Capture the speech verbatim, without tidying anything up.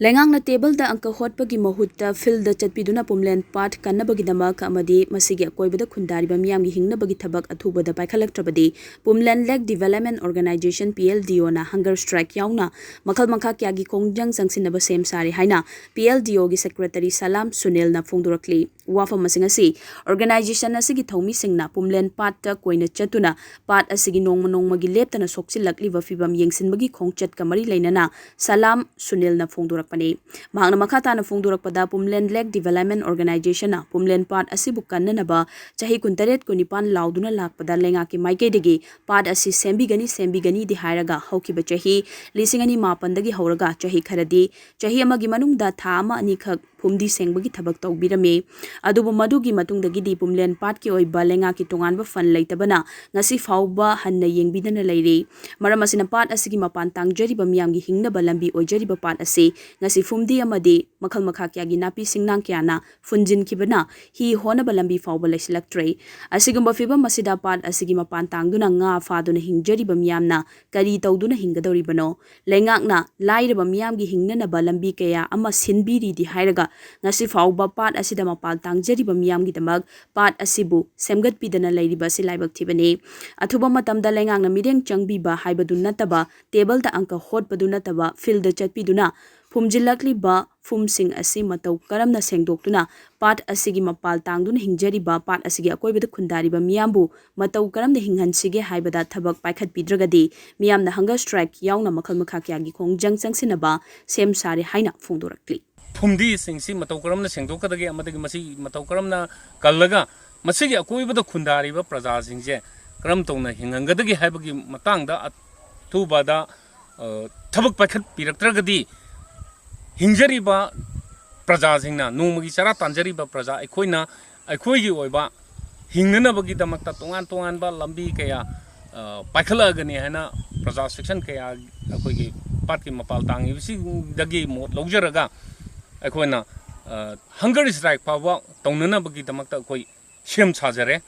ꯂꯩꯉꯥꯛꯅ ꯇꯦꯕꯜꯗ ꯑꯪꯀ ꯍꯣꯠꯄꯒꯤ ꯃꯍꯨꯠꯇ ꯐꯤꯜꯗ ꯆꯠꯄꯤꯗꯨꯅ ꯄꯨꯝꯂꯦꯟ ꯄꯥꯠ ꯀꯟꯅꯕꯒꯤꯗꯃꯛ ꯑꯃꯗꯤ ꯃꯁꯤꯒꯤ ꯑꯀꯣꯏꯕꯗ ꯈꯨꯟꯗꯥꯔꯤꯕ ꯃꯤꯌꯥꯝꯒꯤ ꯍꯤꯡꯅꯕꯒꯤ ꯊꯕꯛ ꯑꯊꯨꯕꯗ ꯄꯥꯏꯈꯠꯂꯛꯇ꯭ꯔꯕꯗꯤ ꯄꯨꯝꯂꯦꯟ lake development organisation, P L D A ꯍꯪꯒꯔ ꯁ꯭ꯇ꯭ꯔꯥꯏꯛ ꯌꯥꯎꯅ ꯃꯈꯜ ꯃꯈꯥ ꯀꯌꯥꯒꯤ ꯈꯣꯡꯖꯪ ꯆꯪꯁꯤꯟꯅꯕ ꯁꯦꯝ ꯁꯥꯔꯦ ꯍꯥꯏꯅ ꯄꯤ ꯑꯦꯜ ꯗꯤ ꯑꯣꯒꯤ ꯁꯦꯀ꯭ꯔꯦꯇꯔꯤ ꯁꯂꯥꯝ ꯁꯨꯅꯤꯜꯅ ꯐꯣꯡꯗꯣꯔꯛꯂꯤ꯫ ꯋꯥꯐꯝ ꯑꯁꯤꯡ ꯑꯁꯤ ꯑꯣꯔꯒꯅꯥꯏꯖꯦꯁꯟ ꯑꯁꯤꯒꯤ ꯊꯧꯃꯤꯁꯤꯡꯅ ꯄꯨꯝꯂꯦꯟ ꯄꯥꯠꯇ ꯀꯣꯏꯅ ꯆꯠꯇꯨꯅ ꯄꯥꯠ ꯑꯁꯤꯒꯤ ꯅꯣꯡꯃ ꯅꯣꯡꯃꯒꯤ ꯂꯦꯞꯇꯅ ꯁꯣꯛꯆꯤꯜꯂꯛꯂꯤꯕ ꯐꯤꯚꯝ ꯌꯦꯡꯁꯤꯟꯕꯒꯤ ꯈꯣꯡꯆꯠꯀ ꯃꯔꯤ ꯂꯩꯅꯅ ꯁꯂꯥꯝ ꯁꯨꯅꯤꯜꯅ ꯐꯣꯡꯗꯣꯔꯛꯄꯅꯤ꯫ ꯃꯍꯥꯛꯅ ꯃꯈꯥ ꯇꯥꯅ ꯐꯣꯡꯗꯣꯔꯛꯄꯗ, ꯄꯨꯝꯂꯦꯟ ꯂꯦꯛ ꯗꯤꯚꯦꯂꯞꯃꯦꯟ ꯑꯣꯔꯒꯅꯥꯏꯖꯦꯁꯟꯅ ꯄꯨꯝꯂꯦꯟ ꯄꯥꯠ ꯑꯁꯤꯕꯨ ꯀꯟꯅꯅꯕ ꯆꯍꯤ ꯀꯨꯟꯇꯔꯦꯠ ꯀꯨꯟꯅꯤꯄꯥꯟ ꯂꯥꯎꯗꯨꯅ ꯂꯥꯛꯄꯗ ꯂꯩꯉꯥꯛꯀꯤ ꯃꯥꯏꯀꯩꯗꯒꯤ ꯄꯥꯠ ꯑꯁꯤ ꯁꯦꯝꯕꯤꯒꯅꯤ, ꯁꯦꯝꯕꯤꯒꯅꯤꯗꯤ ꯍꯥꯏꯔꯒ ꯍꯧꯈꯤꯕ ꯆꯍꯤ ꯂꯤꯁꯤꯡ ꯑꯅꯤ ꯃꯥꯄꯟꯗꯒꯤ ꯍꯧꯔꯒ ꯆꯍꯤ ꯈꯔꯗꯤ, ꯆꯍꯤ ꯑꯃꯒꯤ ꯃꯅꯨꯡꯗ ꯊꯥ ꯑꯃ ꯑꯅꯤꯈꯛ ꯐꯨꯝꯗꯤ ꯁꯦꯡꯕꯒꯤ ꯊꯕꯛ ꯇꯧꯕꯤꯔꯝꯃꯤ꯫ ꯑꯗꯨꯕꯨ ꯃꯗꯨꯒꯤ ꯃꯇꯨꯡꯗꯒꯤꯗꯤ ꯄꯨꯝꯂꯦꯟ ꯄꯥꯠꯀꯤ ꯑꯣꯏꯕ ꯂꯩꯉꯥꯛꯀꯤ ꯇꯣꯉꯥꯟꯕ ꯐꯟ ꯂꯩꯇꯕꯅ ꯉꯁꯤ ꯐꯥꯎꯕ ꯍꯟꯅ ꯌꯦꯡꯕꯤꯗꯅ ꯂꯩꯔꯤ꯫ ꯃꯔꯝ ꯑꯁꯤꯅ ꯄꯥꯠ ꯑꯁꯤꯒꯤ ꯃꯄꯥꯟ ꯇꯥꯡꯖꯔꯤꯕ ꯃꯤꯌꯥꯝꯒꯤ ꯍꯤꯡꯅꯕ ꯂꯝꯕꯤ ꯑꯣꯏꯖꯔꯤꯕ ꯄꯥꯠ ꯑꯁꯤ ꯉꯁꯤ ꯐꯨꯝꯗꯤ ꯑꯃꯗꯤ ꯃꯈꯜ ꯃꯈꯥ ꯀꯌꯥꯒꯤ ꯅꯥꯄꯤ ꯁꯤꯡꯅꯥꯡ ꯀꯌꯥꯅ ꯐꯨꯟꯖꯤꯟꯈꯤꯕꯅ ꯍꯤ ꯍꯣꯟꯅꯕ ꯂꯝꯕꯤ ꯐꯥꯎꯕ ꯂꯩꯁꯤꯜꯂꯛꯇ꯭ꯔꯦ꯫ ꯑꯁꯤꯒꯨꯝꯕ ꯐꯤꯚꯝ ꯑꯁꯤꯗ ꯄꯥꯠ ꯑꯁꯤꯒꯤ ꯃꯄꯥꯟ ꯇꯥꯡꯗꯨꯅ ꯉꯥ ꯐꯥꯗꯨꯅ ꯍꯤꯡꯖꯔꯤꯕ ꯃꯤꯌꯥꯝꯅ ꯀꯔꯤ ꯇꯧꯗꯨꯅ ꯍꯤꯡꯒꯗꯧꯔꯤꯕꯅꯣ? ꯂꯩꯉꯥꯛꯅ ꯂꯥꯏꯔꯕ ꯃꯤꯌꯥꯝꯒꯤ ꯍꯤꯡꯅꯅꯕ ꯂꯝꯕꯤ ꯀꯌꯥ ꯑꯃ ꯁꯤꯟꯕꯤꯔꯤꯗꯤ ꯍꯥꯏꯔꯒ ꯉꯁꯤ ꯐꯥꯎꯕ ꯄꯥꯠ ꯑꯁꯤꯗ ꯃꯄꯥꯜ ꯇꯥꯡꯖꯔꯤꯕ ꯃꯤꯌꯥꯝꯒꯤꯗꯃꯛ ꯄꯥꯠ ꯑꯁꯤꯕꯨ ꯁꯦꯝꯒꯠꯄꯤꯗꯅ ꯂꯩꯔꯤꯕ ꯑꯁꯤ ꯂꯥꯏꯕꯛ ꯊꯤꯕꯅꯤ꯫ ꯑꯊꯨꯕ ꯃꯇꯝꯗ ꯂꯩꯉꯥꯛꯅ ꯃꯤꯠꯌꯦꯡ ꯆꯪꯕꯤꯕ ꯍꯥꯏꯕꯗꯨ ꯅꯠꯇꯕ, ꯇꯦꯕꯜꯗ ꯑꯪꯀ ꯍꯣꯠꯄꯗꯨ ꯅꯠꯇꯕ, ꯐꯤꯜꯗ ꯆꯠꯄꯤꯗꯨꯅ ꯐꯨꯝꯖꯤꯜꯂꯛꯂꯤꯕ ꯐꯨꯝꯁꯤꯡ ꯑꯁꯤ ꯃꯇꯧ ꯀꯔꯝꯅ ꯁꯦꯡꯗꯣꯛꯇꯨꯅ ꯄꯥꯠ ꯑꯁꯤꯒꯤ ꯃꯄꯥꯜ ꯇꯥꯡꯗꯨꯅ ꯍꯤꯡꯖꯔꯤꯕ, ꯄꯥꯠ ꯑꯁꯤꯒꯤ ꯑꯀꯣꯏꯕꯗ ꯈꯨꯟꯗꯥꯔꯤꯕ ꯃꯤꯌꯥꯝꯕꯨ ꯃꯇꯧ ꯀꯔꯝꯅ ꯍꯤꯡꯍꯟꯁꯤꯒꯦ ꯍꯥꯏꯕꯗ ꯊꯕꯛ ꯄꯥꯏꯈꯠꯄꯤꯗ꯭ꯔꯒꯗꯤ ꯃꯤꯌꯥꯝꯅ ꯍꯪꯒꯔ ꯁ꯭ꯇ꯭ꯔꯥꯏꯛ ꯌꯥꯎꯅ ꯃꯈꯜ ꯃꯈꯥ ꯀꯌꯥꯒꯤ ꯈꯣꯡꯖꯪ ꯆꯪꯁꯤꯟꯅꯕ ꯁꯦꯝ ꯁꯥꯔꯦ ꯍꯥꯏꯅ ꯐꯣꯡꯗꯣꯔꯛꯂꯤ꯫ ꯐꯨꯝꯗꯤꯁꯤꯡꯁꯤ ꯃꯇꯧ ꯀꯔꯝꯅ ꯁꯦꯡꯗꯣꯛꯀꯗꯒꯦ ꯑꯃꯗꯤ ꯃꯁꯤ ꯃꯇꯧ ꯀꯔꯝꯅ ꯀꯜꯂꯒ ꯃꯁꯤꯒꯤ ꯑꯀꯣꯏꯕꯗ ꯈꯨꯟꯗꯥꯔꯤꯕ ꯄ꯭ꯔꯖꯥꯁꯤꯡꯁꯦ ꯀꯔꯝ ꯇꯧꯅ ꯍꯤꯡꯍꯟꯒꯗꯒꯦ ꯍꯥꯏꯕꯒꯤ ꯃꯇꯥꯡꯗ ꯑꯊꯨꯕꯗ, ꯑ, ꯊꯕꯛ ꯄꯥꯏꯈꯠꯄꯤꯔꯛꯇ꯭ꯔꯒꯗꯤ ꯍꯤꯡꯖꯔꯤꯕ ꯄ꯭ꯔꯖꯥꯁꯤꯡꯅ, ꯅꯣꯡꯃꯒꯤ ꯆꯔꯥ ꯇꯥꯟꯖꯔꯤꯕ ꯄ꯭ꯔꯖꯥ ꯑꯩꯈꯣꯏꯅ ꯑꯩꯈꯣꯏꯒꯤ ꯑꯣꯏꯕ ꯍꯤꯡꯅꯅꯕꯒꯤꯗꯃꯛꯇ ꯇꯣꯉꯥꯟ ꯇꯣꯉꯥꯟꯕ ꯂꯝꯕꯤ ꯀꯌꯥ, ꯑ, ꯄꯥꯏꯈꯠꯂꯛꯑꯒꯅꯤ ꯍꯥꯏꯅ ꯄ꯭ꯔꯖꯥ ꯁꯦꯛꯁꯟ ꯀꯌꯥ ꯑꯩꯈꯣꯏꯒꯤ ꯄꯥꯠꯀꯤ ꯃꯄꯥꯜ ꯇꯥꯡꯉꯤꯕꯁꯤꯡꯗꯒꯤ ꯃꯣꯠ ꯂꯧꯖꯔꯒ ꯑꯩꯈꯣꯏꯅ, ꯑ, ꯍꯪꯒꯔ ꯁ꯭ꯇ꯭ꯔꯥꯏꯛ ꯐꯥꯎꯕ ꯇꯧꯅꯅꯕꯒꯤꯗꯃꯛꯇ ꯑꯩꯈꯣꯏ ꯁꯦꯝ ꯁꯥꯖꯔꯦ꯫